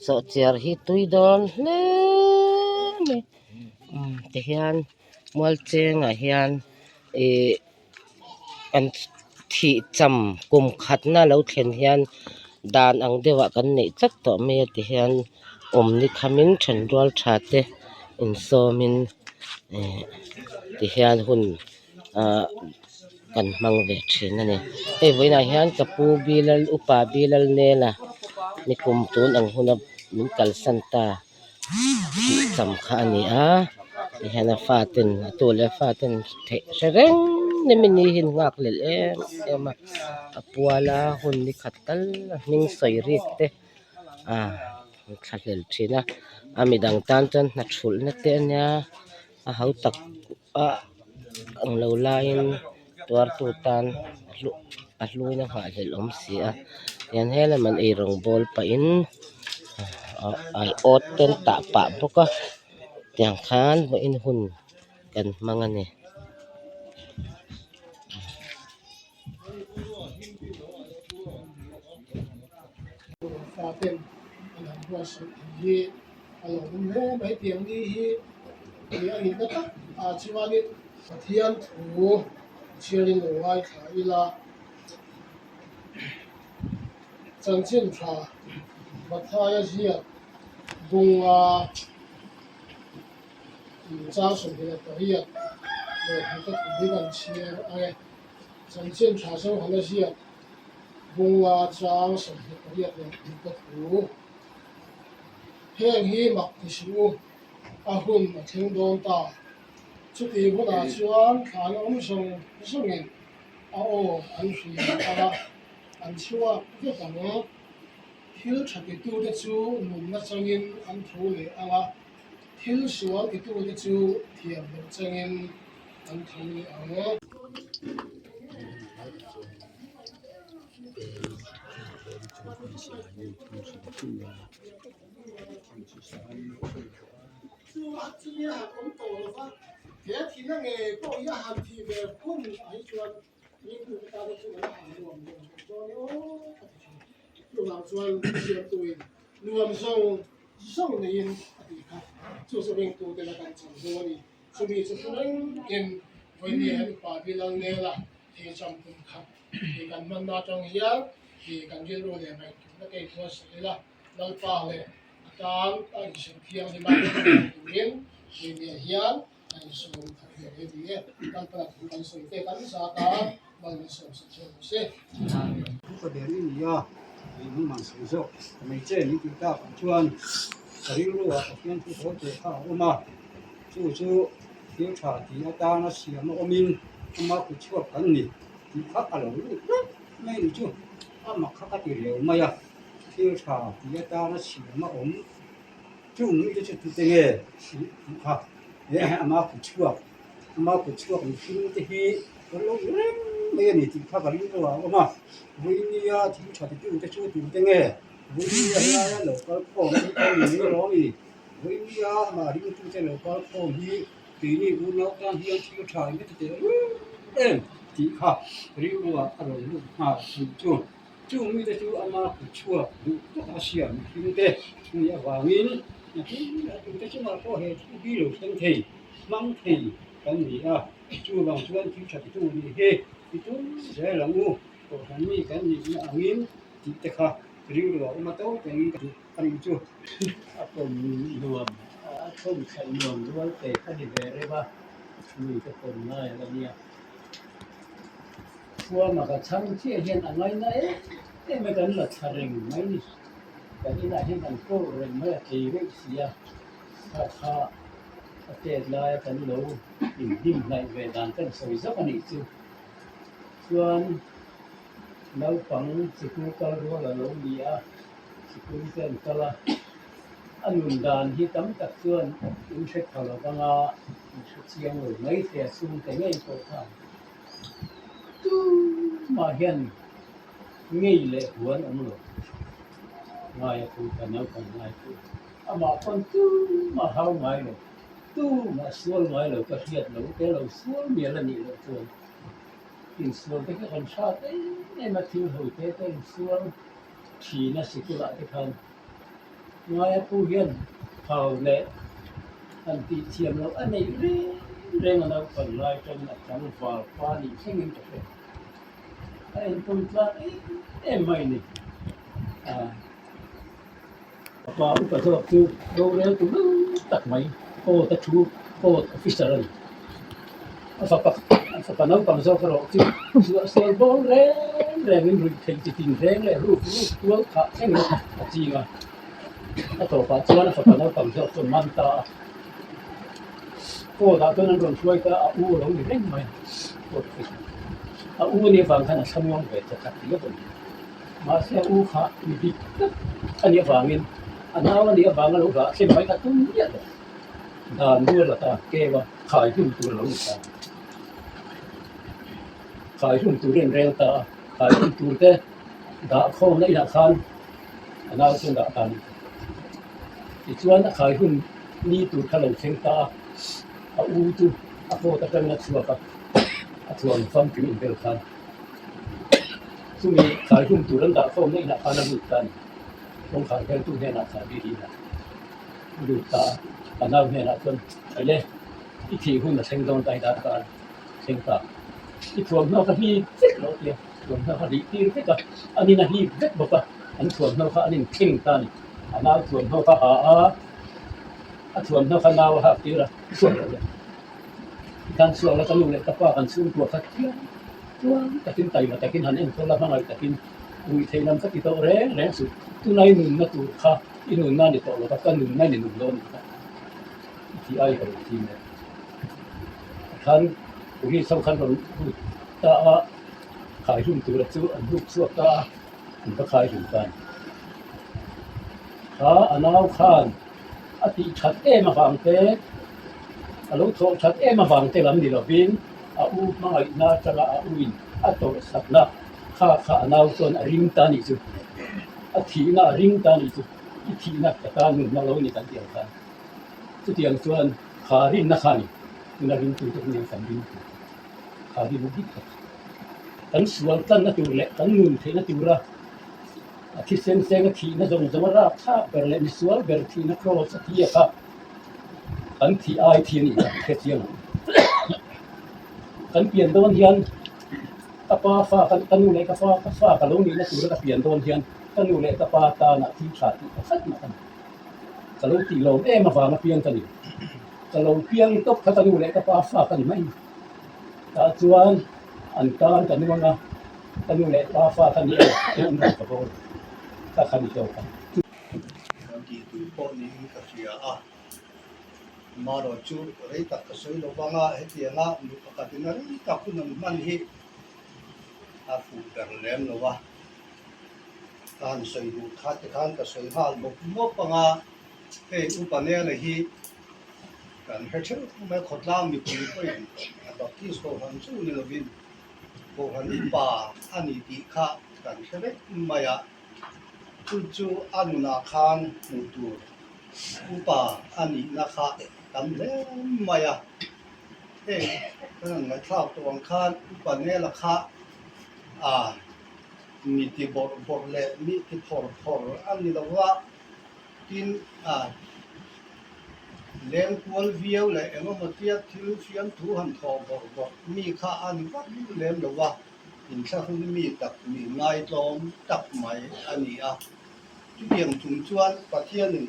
Sawhchiar hi tui dawn hle mai tihian mualchengah hian ihh an thih cham kum khatna lo thlen hian dan ang deuh ah kan neih tlat tawh mai a tihian awm ni khamin thenrual tha te insawmin ihh tihian hun ahh kan hmang ve thin a ni hei vawiinah hian ka pu bilal upa bilal nela nikum tun ang huna min kalsan ta tih cham kha a ni a tihian a faten a tu leh a faten theih hre reng nem in ni hi an nghak lel em em a a puala hun ni khat tal a hming sawi rik te ah an thlahlel thin a a midang tan chuan hna thulh na te a nia a ho tak a ang lo laiin tuartu tan a hluin a nghahhlelh awm si a tihian helam an eirawng bawl pahin aiawt te an tah pah bawk a tiang khan vawiin hun kan hmang a ni. Pathian thu chhiarin lo ngaithla ila chanchin tha Mathaia ziak bunga chang 28 leh hmita thu hi kan chhiar a nge. Chanchin tha Zohana ziak bunga chang 28 leh hmita thu heng hi mak ti suh u, a hun a thleng dawn ta. Chuti hunah chuan thlan awm zawng zawngin a aw an hria ang a, an chhuak vek ang. Thil tha titute chu nunna changin an tho leh ang a, thil sual titute chu thiam loh changin an tho leh ang. Chu a chumi a han awm tawh lo va, he thihna ngei pawh hi a han thih ve hun ah hi chuan ringtute tana chu an han nuam nuam ve dawn e aw a ti thin. Chuvang chuan siamtuin nuam zawng zawng neiin a tih kha chu chu ringtute la kan cham zo a ni. Chumi chu hre rengin vawinia he upa Bilal Nela thei cham kum khat tih kan hmanna atang hian tih kan rilru leh ngaihtuahna keipawh sawi ila Lalpa leh a tan a inhrilh thianghlim a turin vawinia hian a insawm thar ve hle ni e. Lalpa thu kan sawi te kan zat a, mal min sawm sak zel rawh se. Ka ber i ni a, tih hmang sawi zawk mai che min tih tak ah chuan ka rilru ah Pathian thu thawl teh kha a awm a, chu chu thil tha tih atana siam a awmin ama kut chhuak kan ni tih kha a lo lut vek mai ni chu amah kha ka ti riau mai a, thil tha tih atana siam a awm chung mi te chu tute nge tih kha ama kut chhuak ama kut chhuak mihring te hi kan lo ni reng mai a ni tih kha ka ring deuh a awm a, Vawinia thil tha titu te chu tute nge Vawinia helaia lo kal khawm hi ka ni mai lawm i Vawinia amah ringtute lo kal khawm hi keini unau tan hian thil tha eng emaw ti teh reng em tih kha rilruah a rawn lut nghal tih chu. Chung mite chu ama kut chhuak duh tak a siam mihring te nih avangin a tute chungah pawh he thil hi lo thleng thei, hmang thei kan ni a. Chuvang chuan thil tha titu nih hi i tum zel ang u, kohhran mi kan nihna angin tih te kha rilruah awm a to tengin ka duh a nih chu. A pawm nuam, a thawm khalh nuam rual pe ka ni ve reuh a, mi ka pawm ngai a la nia. Khuama ka chhang chiah hian a ngaina em em a, kan la thla reng mai ni. Kan inah hian kan kawl reng mai a, tlei reuh si a, kha kha a tet laia kan lo inhnim hnaih ve dan kan sawi zawk a nih chu. Chuan naupang sikul kal rual a lo ni a, sikul te an kal a, a nun dan hi tam tak chuan in hre tha lo vang a, in hre chiang lo mai thei a, chhungte ngei pawh khan tumah hian ngei leh huan awm lo ngai a thu kha naupang ngai chu amah pawn tumah hau ngai lo tumah sual ngai lo ka hriat lo te lo sual mial a nih loh chuan insual te kha kan hrat em em a thil ho te te insual thin a sikulah te khan. Ngaia pu hian thau leh han tih thiam loh a neih reng reng a naupang lai atangin a tlangval pa nih thlengin ka hre. A entawn tlak em em mai a ni. Pa upa zawk chu rorel tu lo tak mai court a thu court officer a ni. A fapa a fapa naupang zawk erawh chu suahsual bawm reng rengin ruih theih chi tin reng leh ruk ruk tual thah thlengin a ching a. A tawpah chuan a fapa naupang zawk chu a man ta a. Court ah chuan an rawn hruai ta a, a u a lo ni reng mai a court officer. A u a nih avang khan a thlamuang ve ta tak riau a ni. Mahse a u kha mi dik tak a nih avangin a nau a nih avanga lo dah thlen mai kha tum miah lo. Dan rual a ta keu a, khai hlum tur a lo ni ta. Khai hlum tur in rel ta a, khai hlum tur te dah khawmna inah khan a nau chuan dah ta a ni. Tichuan a khai hlum ni tur kha lo thleng ta a, a u chu a coat atangin a chhuak a, a thuam famkim inbel khan. Chumi thlai hlum tur an dah khawm na inah khan a lut ta a ni. Kawngkhar veltu hnenah chahbi rin a lut ta a, a nau hnenah chuan, Ele, i thih hun a thleng dawn ta i darkar thleng ta. I thuamhnaw kha hlip vek lo tia, thuamhnaw kha rih tir vek a, an in a hlip vek bawk a, an thuamhnaw kha an inthleng ta a ni. A nau thuamhnaw kha ha a, a thuamhnaw kha nau a hak tir a, chhuak lo le. Tikhan chhuak la ka nu leh ka pa kan chhungkua kha thiam chuan takin taima takin han enkawl a hmangaih takin rui thei lam kha ti tawh reng reng suh. Tunah i nunna tur kha i nunna a ni tawh lo va, ka nunna i ni nun dawn kha i tih ai ka lo chim e. Tikhan police ho khan rawn lut ta a, khai hlum tura chu an lut chhuak ta a, an va khai hlum ta a ni. Kha a nau khan a tih that em avang te, a lo thawh that em avang te lam ni lovin a u hmangaihna atanga a uin a tawrhsakna kha kha a nau chuan a ring ta nih chu, a thihna a ring ta nih chu, i thihna ka tan nunna lo ni kan tih ang khan. Chutiang chuan kha rinna kha a ni, tuna ringtute hi nen kan ring tur kha rinna dik tak kan sual tlanna tur leh kan nun theihna tura A thisen seng a thihna zawng zawng a rap thlak ber leh misual ber thihna cross a thi a kha kan thih ai thi a nih kha hre chiang ang. Kan pian dawn hian ka pa fa ka nu leh ka fa ka fa ka lo nihna tura ka pian dawn hian ka nu leh ka pa tana thil tha tih pakhat mah ka ni. Ka lo tih lawm em avanga piang ka ni. Ka lo piang tawp kha ka nu leh ka pa fa ka ni mai. Tah chuan an tan ka nuang a. Ka nu leh pa fa ka ni e, tih an rawn ka bo lo. Ka kha ni zawk a. Kan tih tur pawh niin ka hria a, amaherawh chu rei tak ka sawi lo vang a, hetianga nu pakhatin a rei tak hun an hman hi a fuh ber lem lo a, ka han sawi duh kha te khan ka sawi nghal mawp mawp ang a, hei Upa Nela hi kan hre theuh mai a, khawtlang mipui pawhin a Baptist Kohhran chu ni lovin Kohhran upa a ni tih kha kan hre vek mai a, chu chu a nunah khan hmuh tur upa a nihna kha tam hle mai a. Hei kan han ngaihthlak tawh ang khan upa Nela kha a mi ti bawrh bawrh leh mi ti phawr phawr a ni lo va, Tin, a leng kual viau leh eng emaw tia thil fiamthu han thawh bawrh bawrh mi kha a ni vak lem lo va, inthlahrun mi tak mi ngaitlawm tak mai a ni a. Chutiang chung chuan Pathianin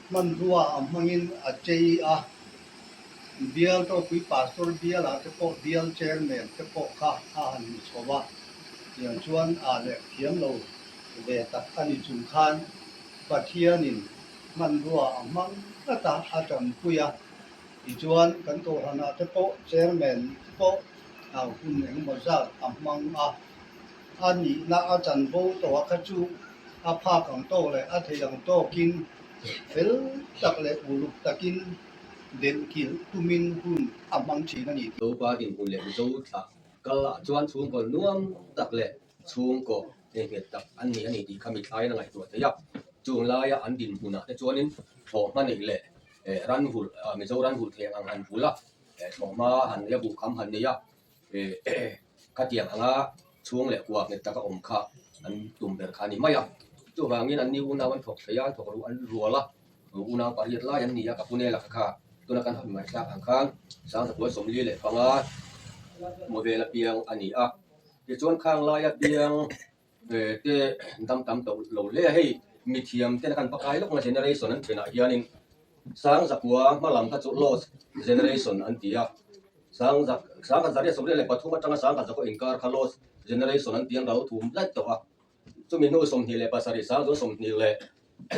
hmanrua a hmangin a chei a, bial ropui pastor bialah te pawh bial chairman te pawh kha a han ni chho va, tiang chuan a leh thiam lo ve tak a ni chung khan Pathianin hmanrua a hmang tlat a, a tanpui a. Tichuan kan Kohhranah te pawh Chairman te pawh hun engemaw zat a hmang a. A nihna a chanvo tawh a kha chu a phak ang tawk leh a thei ang tawkin fel tak leh uluk takin delhkilh tumin hun a hmang thin a ni. Zopa dinhmun leh Mizo thlah kal ah chuan chhungkaw nuam tak leh chhungkaw engnghet tak an ni a ni tih kha mithlaiin a ngaihtuah thei a. Chung laia an dinhmunah te chuanin thlawhhma neih leh ran vulh, Mizo ran vulh thei ang han vulh a, thlawhhma han nei a, buhkham han nei a, khatiang anga chhung leh kua nghet taka awm kha an tum ber kha a ni mai a. Chuvangin an ni unau an thawk thei a, an thawk ruh an rual a, unau pariat lai an ni a, ka pu nela kha kha tuna kan han ngaihthlak ang khan 1945 model apiang a ni a. Tichuan khang lai apiang te dam tam tawh lo hle a, hei mithiam ten a kan pakai lawk na generation an thenah hianin 1900 hma lam kha chu lost generation an ti a, 1923 atanga 1900 inkar kha lost generation an ti an ral thum daih tawh a. Chumi hnu 27 sang chu sawmhnih leh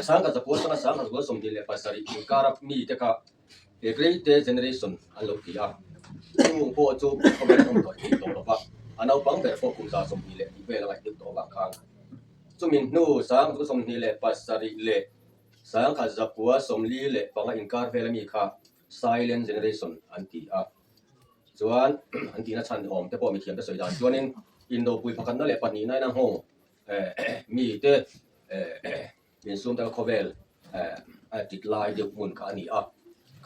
sangkhat zakua atanga sangkhat zakua 27 inkara mite kha he Great Generation an lo ti a. Chung pawh chu khawvel awm tawh thei tawh lova, a naupang ber pawh kum 20 leh tih vel a ngaih deuh tawh avang khan. Chumi hnu sang chu 27 leh sangkhat zakua 45 inkar vela mi kha Silent Generation an ti a. Chuan an tihna chhan awm te pawh mithiam te sawi dan chuanin indopui pakhatna leh pahnihna in a nghawng mite insum taka khawvel a tit lai deuh hmun kha a ni a.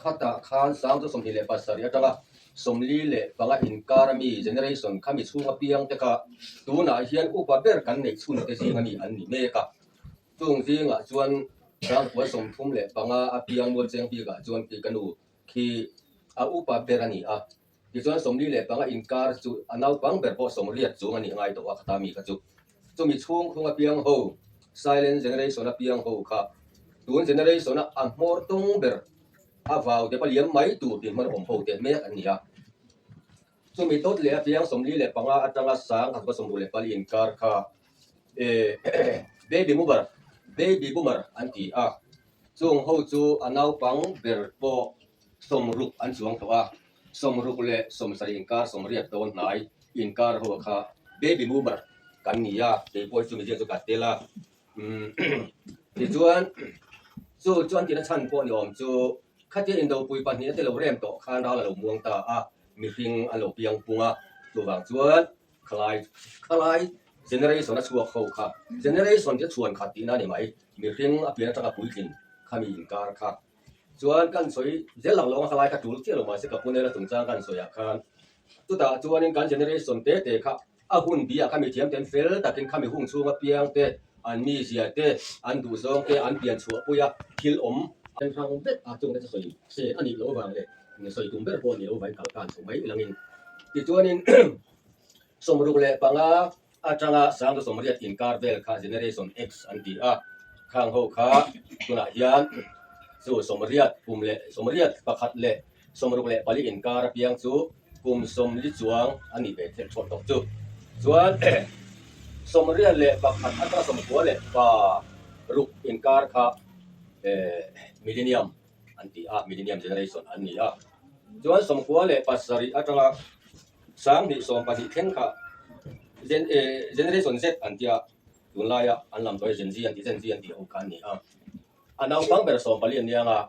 Khatah khan sang chu 27 atanga 45 inkar ami generation khami chhung apiang te kha tunah hian upa ber kan neih chhun te zing ami an ni mek a. Chung zingah chuan sang kua 35 apiang mualcheng bikah chuan kei ka nu khi a upa ber a ni a, tichuan 45 inkar chu a naupang ber pawh 80 chung a nih ngai tawh a khata mi kha chu. Chumi chhung khung apiang ho, silent generation apiang ho kha tun generation a a hmawr tung ber a vau te paliam mai tur tih hman awm ho te mek an ni a. Chumi dawt leh apiang 45 atanga sang khat va 64 inkar kha baby boomer, baby boomer an ti a. Chung ho chu a naupang ber pawh 60 an chuang tawh a, 60 leh 70 inkar 80 dawn hnai inkar ho kha baby boomer kan ni a, kei pawh hi chumi zia chu ka tel a. Tichuan chu chuan tina chhan pawh ni awm chu khatia indopui pahnih a te lo rem tawh khan ral a lo muang ta a, mihring a lo piang pung a, chuvang chuan khalai khalai generation a chhuak ho kha generation te chhuan khat tihna a ni mai. Mihring a pian atanga puitlin khami inkar kha chuan kan sawi zel ang lawng a khalai kha tul chiah lo mahse ka pu nela chungchang kan sawiah khan chutah chuanin kan generation te te kha a hun biah khami thiam ten fel takin khami hung chhunga piang te an mizia te an duhzawng te an pian chhuah pui a thil awm an hrang vek a chung te chu sawi se a nih loh avang leh sawi tum ber pawh a nih loh avangin kal khan chho mai langin tichuanin 65 Atanga 80 inkar vel kha Generation X an ti a, khang ho kha tunah hian chu 80 kum leh 81 leh 64 inkar apiang chu kum 40 chuang a nih ve theih thlawt tawh chu. Chuan 81 atanga 96 inkar kha Millennium an ti a, Millennium Generation an ni a. Chuan 97 atanga 2020 thleng kha Generation Z an tia, tunlaia an lam tawh hi Gen Z an ti, Gen Z an tih ho kha an ni a. A naupang ber 14 an niang a,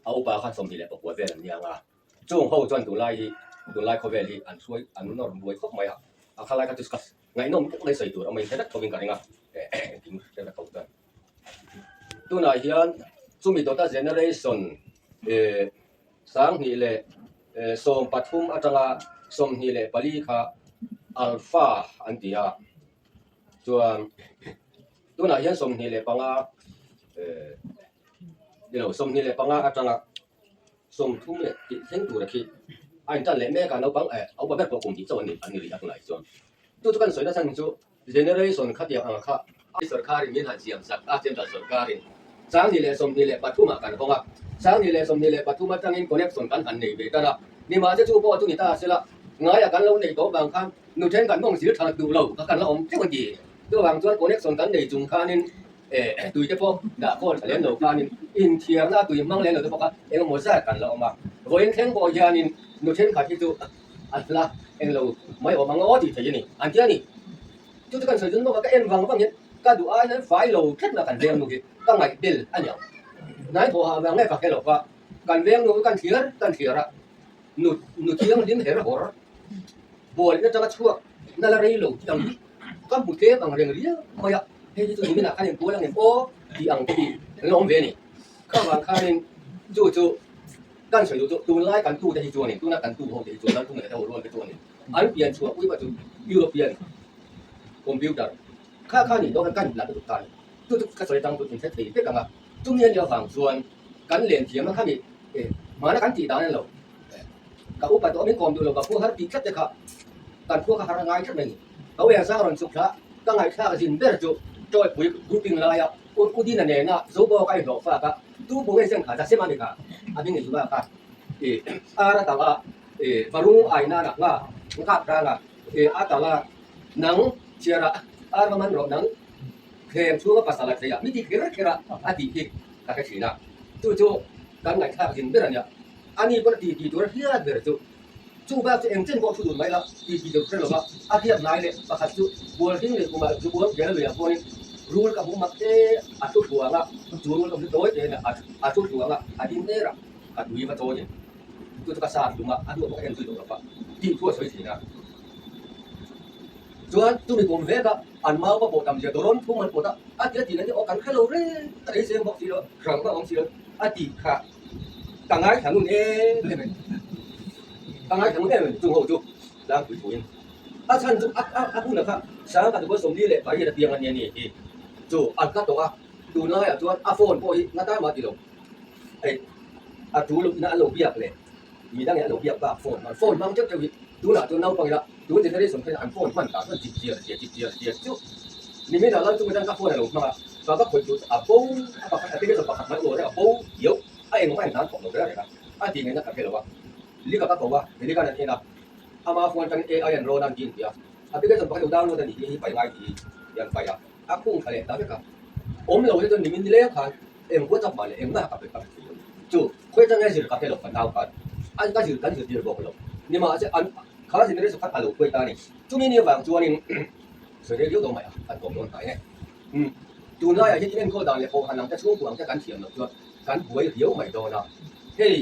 a upa khan 29 vel an niang a. Chung ho chuan tunlai hi, tunlai khawvel hi an hruai, an nawr buai khawp mai a. A khalai kha discuss ngaihnawm deuh mai sawi tur a awm a, inhre vek thovin ka ring a, engkim hre vek ho chuan. Tunah hian chumi dawta generation 2013 atanga 24 kha alpha an ti a, chuan tunah hian 25 ni lo 25 atanga 30 leh tih thleng tura khi a intan leh mek a, naupang a upa ber pawh kum hnih chauh an ni rih a tunah hi chuan. Chu chu kan sawina chhan chu Generation khatiang ang kha sorkarin min han siam sak a, central sorkarin 2023 ah kan hawng a, 2023 atangin connection kan han nei ve tan a, nimahse chu pawh chu ni ta sela, ngaiah kan lo neih tawh vang khan nu then kan mawng zir tha duh lo kha kan la awm teuh a ti. Chuvang chuan connection kan nei chung khanin tui te pawh dah khawl tha lem lo khanin inthiarna tui hmang lem lo te pawh kha engemaw zat kan la awm a, vawiin thleng pawh hianin nu thenkhat hi chu A hla eng lo mai awm ang aw tih thei a ni. An ti a ni. Chu chu kan sawi zun bawk a, ka en vang vang hian ka duh aiin an fai lo tlat na kan veng nu hi ka ngaih bel a ni ang. Hnai thawh hah vang nge ka hre lo va, kan veng nu hi kan thliar kan thliar a, nu nu thianghlim her hawr bual in atanga chhuak na la rei lo tih ang hi ka hmu tlem ang reng riau mai a, hei hi chu niminah khan inkual ang em aw tih ang te hi an la awm ve a ni. Kha vang khanin chu chu Kan sawi duh chu tunlai kan tute hi chuanin, tuna kan tu ho te hi chuan Lalthung leh ho rual te chuanin an pian chhuah pui pawh chu European computer kha kha nih dawn a kan la lutuk ta a ni. Chu chu ka sawi atang chu inhre thei vek ang a, chumi a nih avang chuan kan len thiam a khami hmana kan tih dan a ni lo. Ka upa tawh a min kawm duh lo ka khua har tih tlat te kha kan khua kha har a ngai tlat mai a ni. Ka uiang sang rawn chhuk thla ka ngaihthlak zin ber chu Tawipui grouping laia U Udina nena Zobawk a inhlawh fak a, tu bu nge zen kha Zasema ni kha a hming ni Zuba kha i ar a tala i varung ai nana nga ngak ranga i a tala nang chhiara ar va man rawh nang thlem chhunga pasal a thei a mi ti kher kher a a tih hi ka hre thin a, chu chu kan ngaihthlak zin ber a nia. Ani pawn a ti ti tur a hriat ber chu chu bak chu eng chen pawh thu dun mai la ti ti deuh hre lova a hriat lai leh pakhat chu bual hring leh kumah zu bual vel luiah pawhin rul ka hmu mak te a thu hluang a, chu rul ka hmu tawi te a a thu hluang a, a ding ner a, ka tui va chawi in chu chu ka sa hlum a, a hnuah pawh ka en zui tawh lo va tih thu a sawi thin a. Chuan chumi kum veka an mau va pawh tam zia dawrawn thum an pawt a, a ti a ti leh aw kan hre lo reng a ei seng bawk si lo, hrang vak awm si lo a tih kha ka ngaithla ngun em em a ni. Ka ngaithla ngun em em a ni chung ho chu tlangpui thuin a chhan chu a a hunah kha sang khat Sawmli leh pariat a piang a nia ni hi chu an hla tawh a, tunlaiah chuan a phone pawh hi nga tan mah ti lo hei a tul ina an lo biak leh. Mi dangin a lo biak bak phone hman phone hmang teuh teuh hi tunah chuan naupang ila tun generation khan an phone hman tah chuan chip chiar chiar chip chiar chiar chu nimin ah lal chung atang ka phone a lo hmang a ka va khawih chu a bo a pakhat application pakhat mai ulaw reng a bo diau a engmah in hnan thawk lo reng reng a a tih ngaihna ka hre lo a lika ka ko a lika an en a ama phone atangin AI an rawn a an ti a application pakhat lo download a nih hi pai ngai tih hi an pai a a khung thla leh ta vek a awm lo te chuan nimin nileng khan Eng WhatsApp mah leh engmah ka pe ka hre lo. Chu khawi atanga zir ka hre lo ka nau khan an ka zir kan zirtir bawk lo. Nimahse an kha generation khan a lo hruai ta a ni. Chumi ni avang chuanin sawi rei viau dawn mai a, kan tawp dawn hnai e. Umm tunlaiah hian inenkawl dan leh pawhhan ang te chhungkua ang te kan thiam loh chuan kan buai riau mai dawn a. Hei.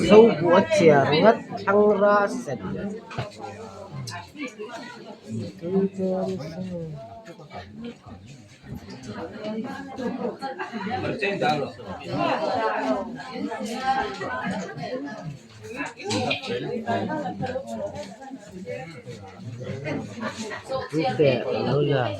Zobua chiar ngat thlangra sen te a lo lang.